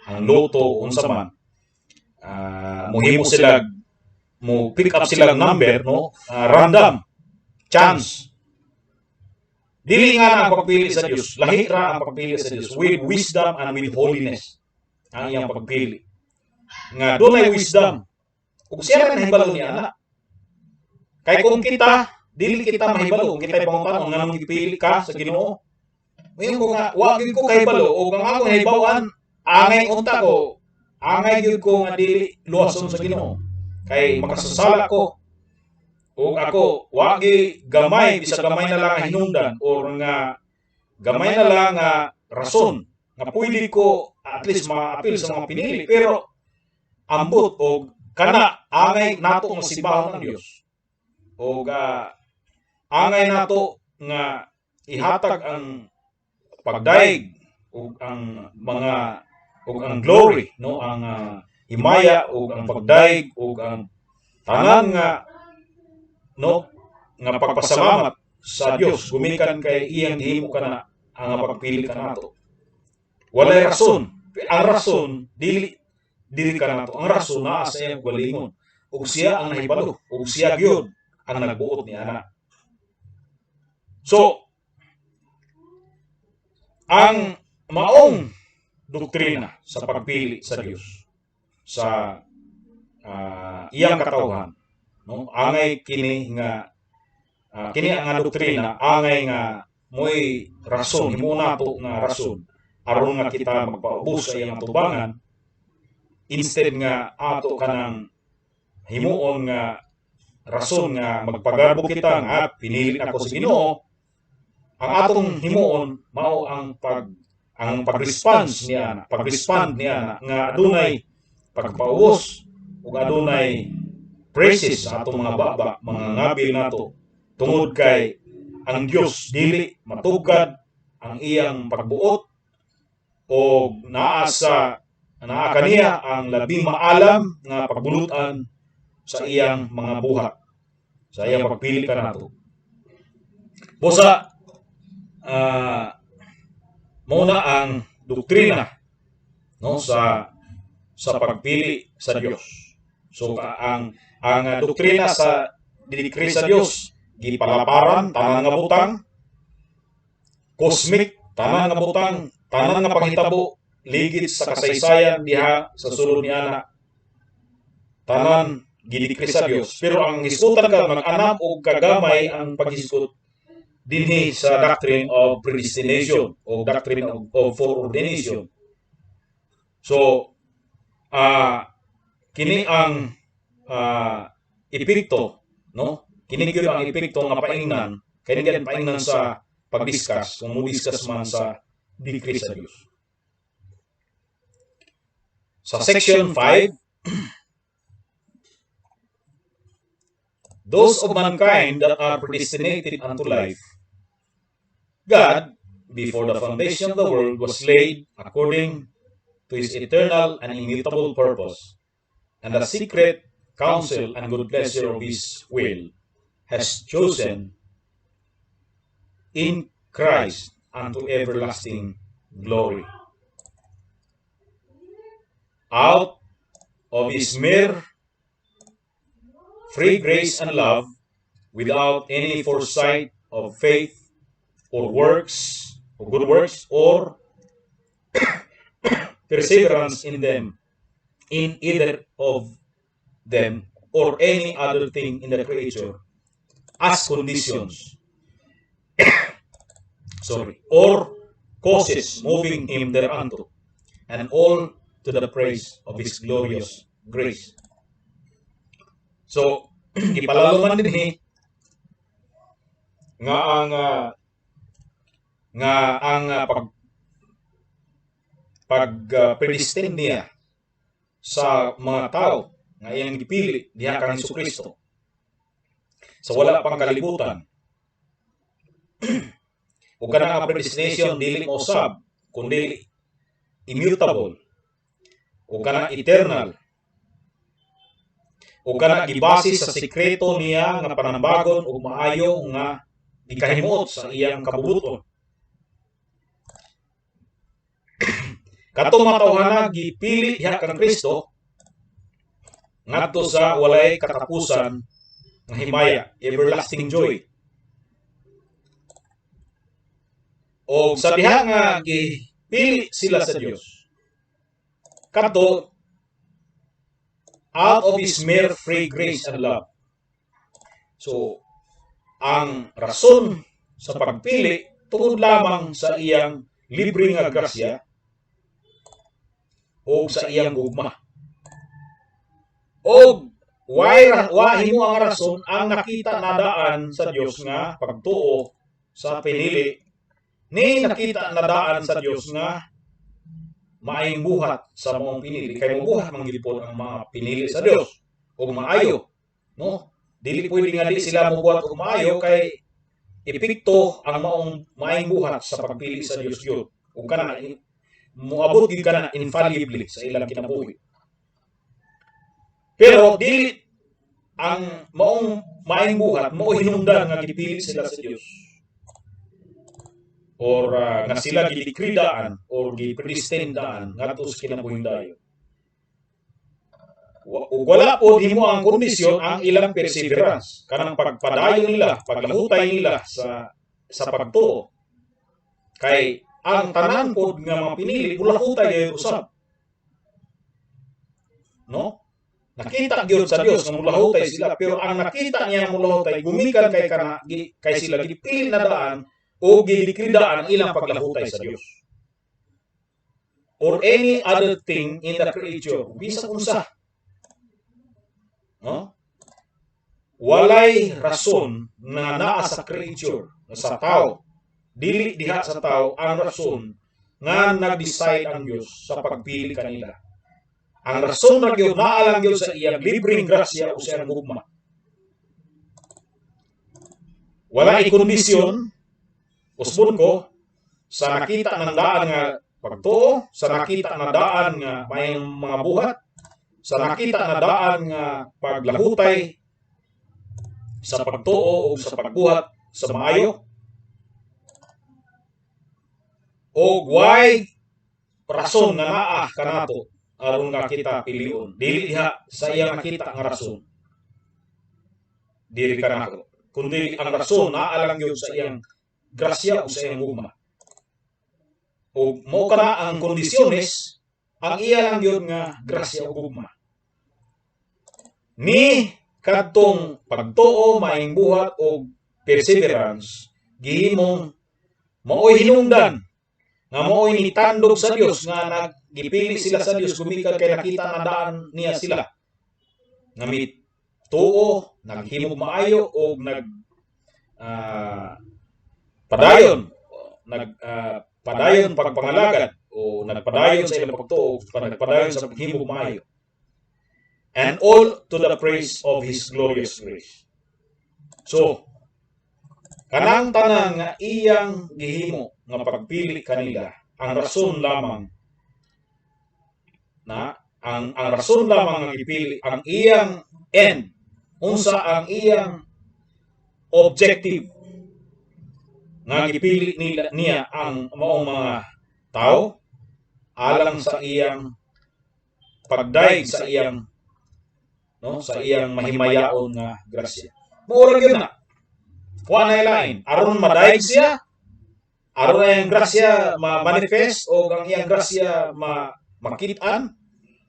[SPEAKER 1] ang lotto, unsa man, mohimo sila, mo pick up sila number, no, random chance. Dili nga na ang pagpili sa Dios. Lahi ra ang pagpili sa Dios, with wisdom and with holiness ang iyang pagpili nga dunay wisdom ug siya ra nahibalo niya ana. Kay kung kita, dili kita mahibalo. Kung kita pangutan-on nganong gipili ka sa Ginoo, moingon ko nga wa gyud ko kahibalo ug ang akong nahibaw-an, angay unta ko, angay gyud ko nga dili luwason sa Ginoo kay makasasala ko ug ako wa gi gamay, bisag gamay na lang nga hinungdan or nga gamay na lang nga rason nga pwede ko at least maapil sa mga pinili. Pero ambot og kana, angay nato nga simbahon ang Dios og angay nato nga ihatag ang pagdayeg ug ang mga ug ang glory, no, ang himaya ug ang pagdayeg ug ang tanan nga, no, nga pagpasalamat sa Dios gumikan kay iyang gihimo kana ang pagpili kanato. Walay rason. Ang rason dili dili kanato. Ang rason naa sa iyang kaugalingon ug siya ang nahibalo ug siya gyud ang nagbuot ni ana. So ang maong doktrina sa pagpili sa Dios sa iyang katawhan, no, angay kini nga kini ang nga doktrina angay nga mo'y rason, himo nato nga rason aron nga kita magpaubos sa iyang atubangan instead nga ato kanang himuon nga rason nga magpagarbo kita nga, "Ah, pinili nako sa Ginoo." Ang atong himuon mao ang pag-response niya na pag-respond niya na nga adunay pagpaubos ug adunay praises sa atong mga baba, mga ngabil nato, tungod kay ang Dios dili matugad ang iyang pagbuot o naa sa naa kaniya ang labing maalam nga pagbulutan sa iyang mga buhat, sa iyang pagpili kanato. Busa mao na ang doktrina, no, sa pagpili sa Dios. So ang doktrina sa decree sa Dios, gipalaparan tanan nga butang, cosmic, tanan nga butang, tanan nga panghitabo ligid sa kasaysayan diha sa sulod ni ana, tanan gidecree sa Dios. Pero ang hisgutan ka mag-anam og kagamay ang paghisgot dinhi sa doctrine of predestination o doctrine of foreordination. So kini ang epekto, no, kini gyud ang epekto nga paingnan kay gyud paingnan sa pag-discuss kung mo discuss man sa decree sa Dios. Sa section 5, those of mankind that are predestinated unto life, God, before the foundation of the world was laid, according to his eternal and immutable purpose, and the secret Counsel and good pleasure of His will has chosen in Christ unto everlasting glory. Out of His mere free grace and love, without any foresight of faith or works, or good works, or perseverance in them, in either of them or any other thing in the creature, as conditions, sorry, or causes moving him thereunto, and all to the praise of His glorious grace. So, gipalalo man dinhi nga ang pag pag predestine niya sa mga tao nga iyang gipili diha kang Kristo sa wala pang kalibutan, ug kana nga predestination dili mausab kundi immutable, ug kana eternal, ug kana gibase sa sekreto niya nga panambagon ug maayo nga gikahimuot sa iyang kabubuton. Katong mga tawhana gipili diha kang Kristo ngadto sa walay katapusan nga himaya, everlasting joy. O sa diha nga gipili sila sa Dios, kadto out of His mere free grace and love. So, ang rason sa pagpili tungod lamang sa iyang libre nga grasya o sa iyang gugma. O why wa himo ang rason ang nakita na daan sa Dios nga pagtuo sa pinili ni nakita na daan sa Dios nga maayong buhat sa maong pinili, kay mobuhat man gyud ang mga pinili sa Dios og maayo, no? Dili pwede nga di sila mobuhat og maayo kay epekto ang maong maayong buhat sa pagpili sa Dios gyud, ug kana moabot gyud kana infallibly sa ilang kinabuhi. Pero dili ang maong maayong buhat mao hinungdan nga gipili sila sa Dios or nga sila gidekridaan or gipredestindaan ngadto sa kinabuhing dayon. Ug wala po himo ang kondisyon ang ilang perseverance, kanang pagpadayon nila, paglahutay nila sa pagtuo. Kay ang tanan pod nga mga pinili mulahutay gyud usab. No? Nakita gyud sa Dios nga mulahutay sila, pero ang nakita niya mulahutay gumikan kay kana kay sila gipili na daan o gidikridaan ang ilang paglahutay sa Dios. Or any other thing in the creature, bisan unsa. No? Walay rason na naa sa creature, sa tao. Dili diha sa tao ang rason nga nag-decide ang Dios sa pagpili kanila. Ang rason na gyud naa lang gyud sa iyang libreng grasya o sa iyang gugma. Wala kondisyon, usbon ko, sa nakita ng daan nga pagtuo, sa nakita na daan nga may mga buhat, sa nakita na daan nga paglahutay sa pagtuo o sa pagbuhat sa maayo, o why rason nga naa kanato aron nga kita pilion. Dili diha sa iyang nakita nga rason diri kanako, kundi ang rason naa lang gyud sa iyang grasya o sa iyang gugma. O mao kana ang kondisyones, ang iya lang gyud nga grasya o gugma. Ni kadtong pagtuo, maayong buhat o perseverance gihimong maoy hinungdan nga maoy nitandog sa Dios nga nagipili sila sa Dios gumikan kay nakita na daan niya sila nga mituo, naghimog maayo og nag padayon, nag padayon pagpangalagad o nagpadayon sa ilang pagtuo, nagpadayon sa paghimog maayo, and all to the praise of His glorious grace. So kanang tanan nga iyang gihimo nga pagpili kanila, ang rason lamang na ang rason lamang nga gipili ang iyang End? Unsa ang iyang objective nga gipili nila niya ang maong mga tao alang sa iyang pagdayeg sa iyang, no, sa iyang mahimayaon nga grasya? Mao ra gyud na. Wa na lain. Aron madayeg siya, aron ang iyang grasya ma-manifest o ang iyang grasya ma makit-an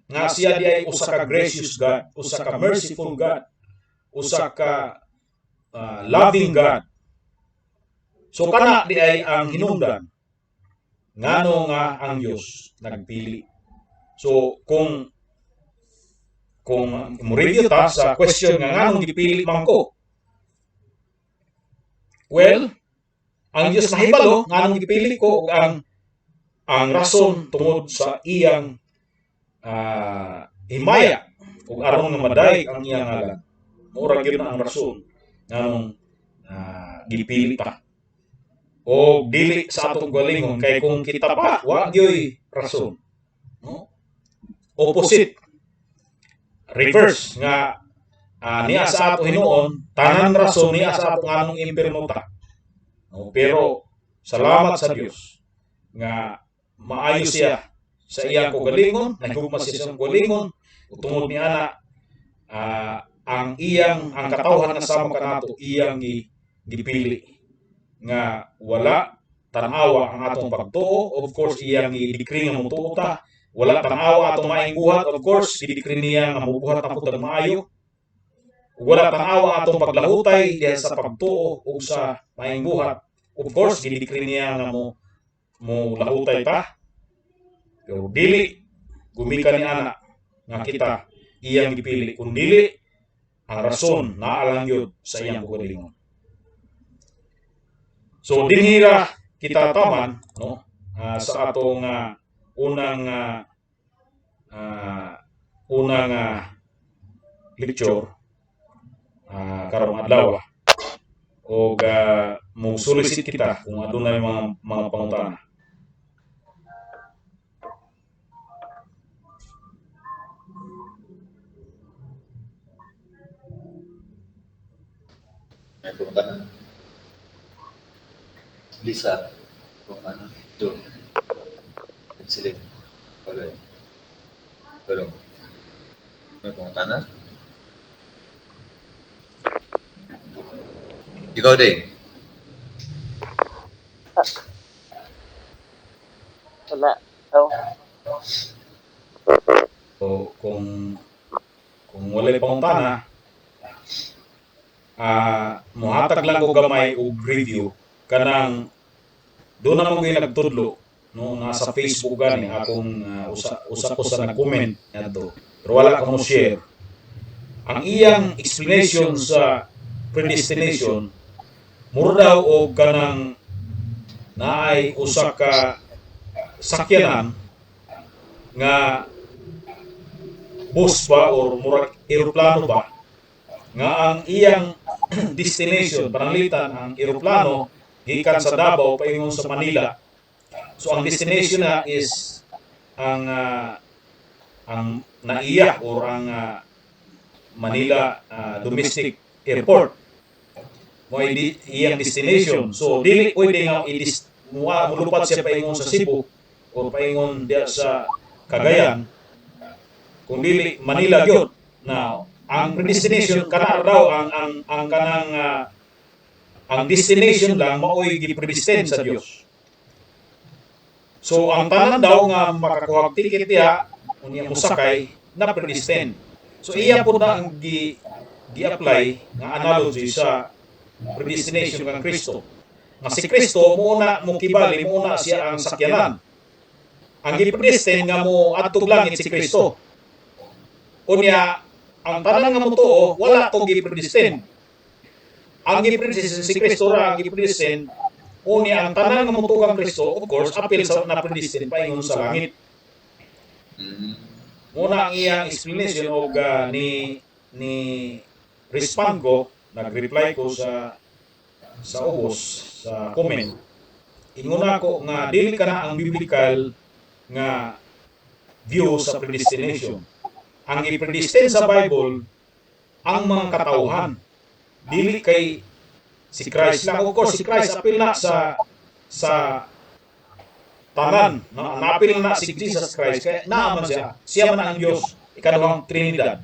[SPEAKER 1] nga siya di ay usa ka gracious God, usa ka merciful God, usa ka loving God. So kana di ay ang hinungdan ngano nga ang Dios nagpili. So kung mo-review ta sa question nga nganong gipili man ko? Well, ang Dios nahibalo nganong gipili ko ug ang rason tungod sa iyang himaya ug aron nga madayeg ang iyang ngalan. Mura gyud na ang rason nganong gipili ta. O dili sa atong galingon, kay kung kita pa, wa gyoy rason. No? Opposite. Reverse nga niya sa ato hinuon, tanan rason niya sa ato nganong impierno ta. No? Pero salamat sa Dios nga maayo siya sa iyang kaugalingon, nahigugma siya sa iyang kaugalingon, ug tungod ni ana ang iyang ang katawhan nga sama kanato iyang gipili nga wala tan-awa ang atong pagtuo. Of course, iyang i-decree nga motuo ta. Wala tan-awa atong maayong buhat. Of course, i-decree niya nga mobuhat ang pud maayo. Wala tan-awa atong paglahutay diha sa pagtuo ug sa maayong buhat. Of course, gi-decree niya nga mo lahutay ta. Pero dili gumikan ni ana nga kita iyang gipili, kun dili ang rason naa lang gyud sa iyang kaugalingon. So dinhi ra kita taman, no, sa atong unang lecture karong adlaw og mo solicit kita kung adunay mga pangutana.
[SPEAKER 2] May pangutana? Lisa, kung ano, Joe, Silin, Paloy, Pero, may pangutana? Ikaw din.
[SPEAKER 3] Wala. Oh.
[SPEAKER 1] So kung walay pangutana, muhatag lang ko gamay og review kanang doon naman ko nagtudlo, no, nasa Facebook gani akong usa usa ko sa nag-comment ngadto, pero wala ko mo share ang iyang explanation sa predestination. Mura daw og kanang naay usa ka sakyanan nga bus ba or murag eroplano ba nga ang iyang destination, pananglitan ang eroplano gikan sa Davao paingon sa Manila. So ang destination na is ang NAIA or ang Manila Domestic Airport. Mo iyang destination. So dili pwede nga i-dis mulupad siya paingon sa Cebu or paingon diya sa Cagayan kung dili Manila gyud. Now, ang predestination kana daw ang kanang ang destination lang maoy gi-predestine sa Dios. So ang tanan daw nga makakuha og ticket diha unya mosakay na predestine. So iya po na ang gi gi-apply nga analogy sa predestination kang Kristo. Nga si Kristo mo na mo kibali, mo na siya ang sakyanan. Ang gi-predestine nga mo adtog langit si Kristo. Unya ang tanan nga motuo wala tong gi-predestine. Ang gi-predestine si Kristo ra ang gi-predestine. Unya ang tanan nga motuo kang Kristo, of course, apil sa na predestine paingon sa langit. Muna ang iyang explanation og ni respond ko, nag-reply ko sa ubos sa comment. Ingon ako nga dili kana ang biblical nga view sa predestination. Ang i-predestine sa Bible Ang mga katawhan, dili kay si Christ lang. Of course, si Christ apil na sa tanan, no? Napil na si Jesus Christ kay naa man siya. Siya man ang Dios, ikaduhang Trinidad.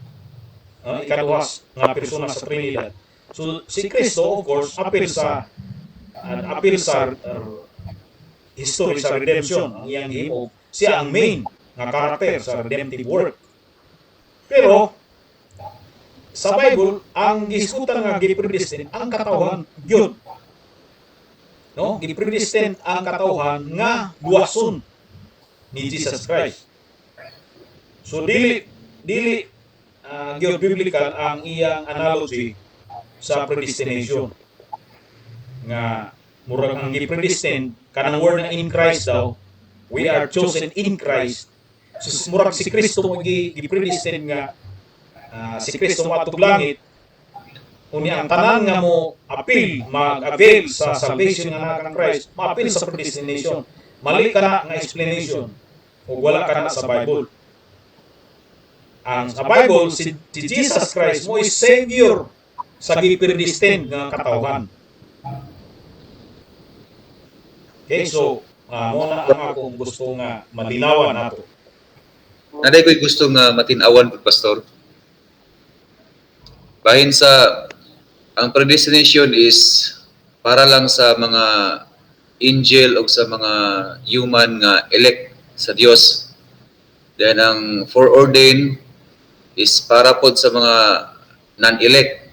[SPEAKER 1] No? Ikaduha nga persona sa Trinidad. So si Kristo, of course, apil sa history sa redemption ang iyang gihimo. Siya ang main nga karakter sa redemptive work. Pero sa Bible, ang gisgutan nga gipredestined ang katawhan gyud. No? Gipredestined ang katawhan nga luwason ni Jesus Christ. So dili dili gyud biblical ang iyang analogy sa predestination nga murag ang gipredestined kanang word na "in Christ" daw, we are chosen in Christ. So murag si Kristo mo gipredestined nga si Kristo mo atog langit, unya ang tanan nga mo apil, mag-avail sa salvation nga naa kang Christ, maapil sa predestination. Mali kana nga explanation ug wala kana sa Bible. Ang sa Bible, si Jesus Christ mo is savior sa gipredestined nga katawhan. Okay, so mo na ang akong gusto nga malinawan nato.
[SPEAKER 2] Naa diay ko'y gusto nga matin-awan pud, Pastor. Bahin sa ang predestination is para lang sa mga angel o sa mga human nga elect sa Dios. Then ang foreordained is para pod sa mga non-elect.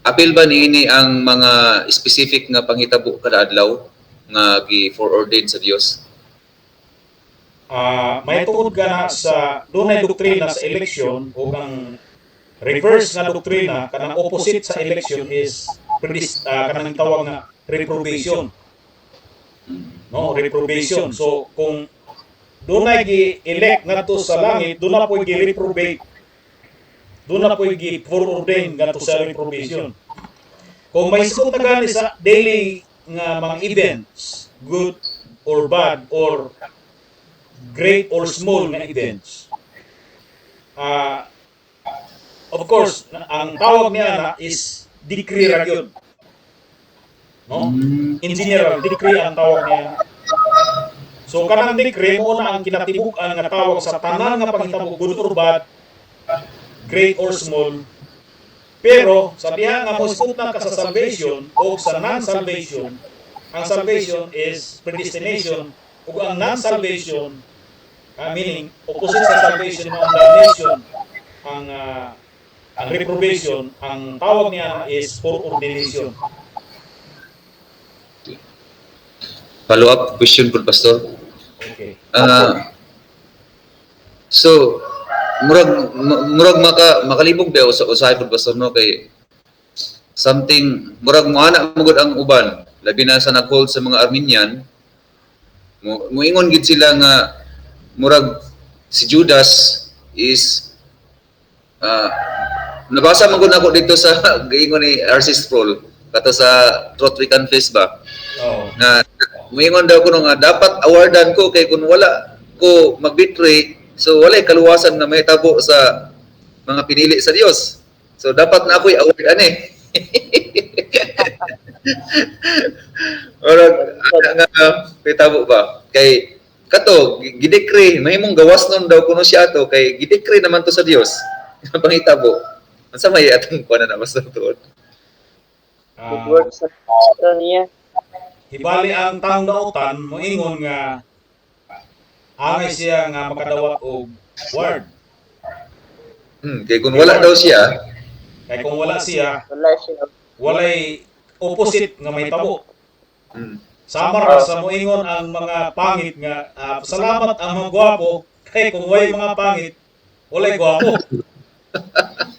[SPEAKER 2] Apil ba niini ang mga specific nga panghitabo kada adlaw nga gi foreordained sa Dios?
[SPEAKER 1] May tuod ka na sa dunay doktrina sa election o ang reverse nga doktrina, kanang opposite sa election is kanang tawag nga reprobation. No, reprobation. So kung dunay gi-elect ngadto sa langit, doon na po'y gi-reprobate. Doon na po'y gi-foreordain ngadto sa reprobation. Kung may isgot na gani sa daily nga mga events, good or bad or great or small nga events, of course, ang tawag niya na is decree ra gyud. No? In general, decree ang tawag niya. So kanang decree mo na ang kinatibuk-an nga tawag sa tanan nga panghitabo, good or bad, great or small. Pero sa diha nga moisgot na ka sa salvation o sa non-salvation, ang salvation is predestination ug ang non-salvation, meaning opposite sa salvation mo ang damnation, ang reprobation, ang tawag niya is foreordination.
[SPEAKER 2] Follow up question po, Pastor.
[SPEAKER 1] Okay.
[SPEAKER 2] So murag makalibog ba sa usahay pud, Pastor, no, kay something murag moana mo gud ang uban, labi na sa nag-hold sa mga Arminian, mo moingon gid sila nga murag si Judas is nabasa man gud ako dito sa giingon ni R.C. Sproul kato sa Truth We Confess ba na muingon daw kuno nga dapat awardan ko kay kung wala ko magbetray, so walay kaluwasan na mahitabo sa mga pinili sa Dios, so dapat na ako'y award ani. Murag ana nga mahitabo ba kay kato gidecree, mahimong gawas nun daw kuno siya ato kay gidecree naman to sa Dios nga panghitabo. Unsa may atong kuan na, Pastor, tuod?
[SPEAKER 3] Good works sa niya.
[SPEAKER 1] Hibali ang taong dautan moingon nga angay siya nga makadawat og word.
[SPEAKER 2] Kay kung wala daw siya,
[SPEAKER 1] Kay kung wala siya,
[SPEAKER 3] Wala siya.
[SPEAKER 1] Walay opposite nga mahitabo. Sama ra sa moingon ang mga pangit nga salamat ang mga gwapo kay kung way mga pangit, walay gwapo.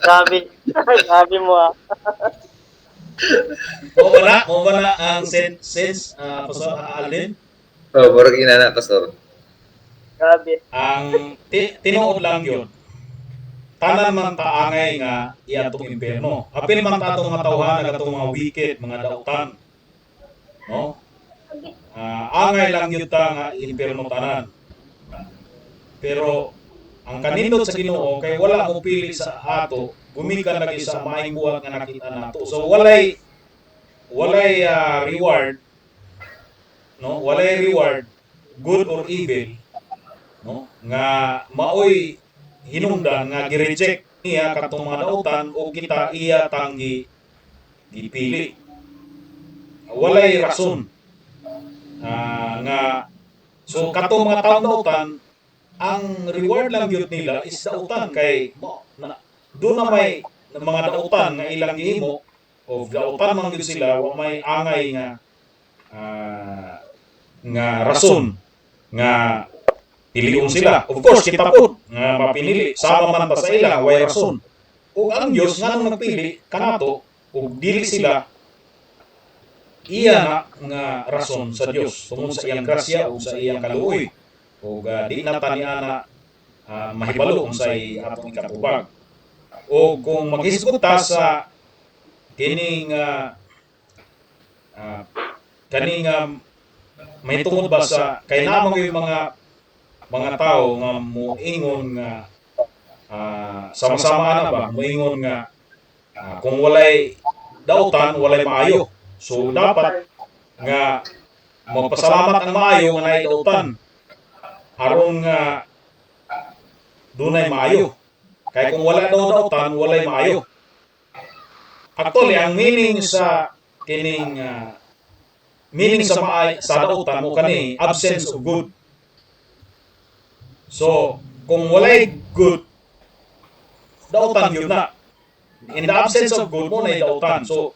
[SPEAKER 3] Grabe. Grabe mo ah.
[SPEAKER 1] Mo ba na ang sense, Pastor Alden?
[SPEAKER 2] Oh, murag inana, Pastor.
[SPEAKER 3] Grabe.
[SPEAKER 1] Ang tinuod lang yun. Tanan man ta angay nga iatong impyerno. Apil man ta atong mga tawhana katong mga wicked, mga dautan. No? Angay lang yun ta nga impyerno tanan. Pero ang kanindot sa Ginoo kay wala mo pili sa ato, good Gumikan lagi sa maayong buhat nga nakita nato. So walay reward, no? Walay reward, good or evil, no? Nga maoy hinungdan nga gi-reject niya katong mga dautan o kita iya tanggi gipili. Walay rason nga so katong mga taong dautan, ang reward lang gyud nila is dautan kay mo na doon na may mga dautan nga ilang gihimo o dautan man gyud sila, wa may angay nga nga rason nga pilion sila. Of course, kita pod nga mapinili sama man ta sa ila, way rason. Ug ang Dios, nganong nagpili kanato ug dili sila? Iya na nga rason sa Dios tungod sa iyang grasya ug sa iyang kaluoy, ug di na ta niana mahibalo unsay atong ikatubag. O kung maghisgot ta sa kining kaning may tungod ba sa kay naa man gyud mga tao nga moingon nga sama-sama na ba moingon nga kung walay dautan, walay maayo, so dapat nga magpasalamat ang maayo nga naay dautan aron nga dunay maayo, kay kung wala daw dautan, walay maayo. Actually, ang meaning sa kining meaning sa maay, sa dautan mo kani absence of good. So kung walay good, dautan yun na. In the absence of good mo na dautan. So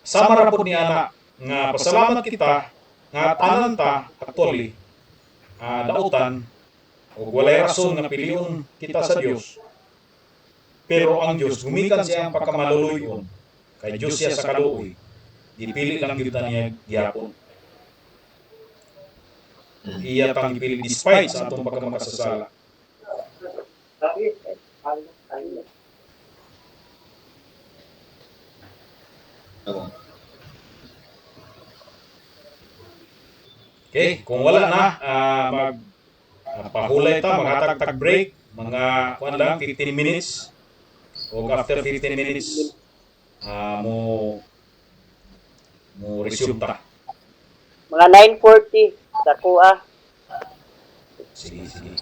[SPEAKER 1] sama ra pud ni ana nga pasalamat kita nga tanan ta actually dautan ug walay rason nga pilion kita sa Dios, pero ang Dios, gumikan siyang pagkamaluluyon kay Dios siya sa kaluoy, gipili lang gyud ta niya gihapon. Iya tang gipili despite sa atong pagkamakasasala.
[SPEAKER 3] Grabe. Ano.
[SPEAKER 2] Oo.
[SPEAKER 1] Okay, kung wala na, mag pahulay ta, maghatag tag break, mga kuan lang, 15 minutes. O after 15 minutes, mo resume ta.
[SPEAKER 3] Mga 9:40 sa kuha.
[SPEAKER 1] Sige, sige.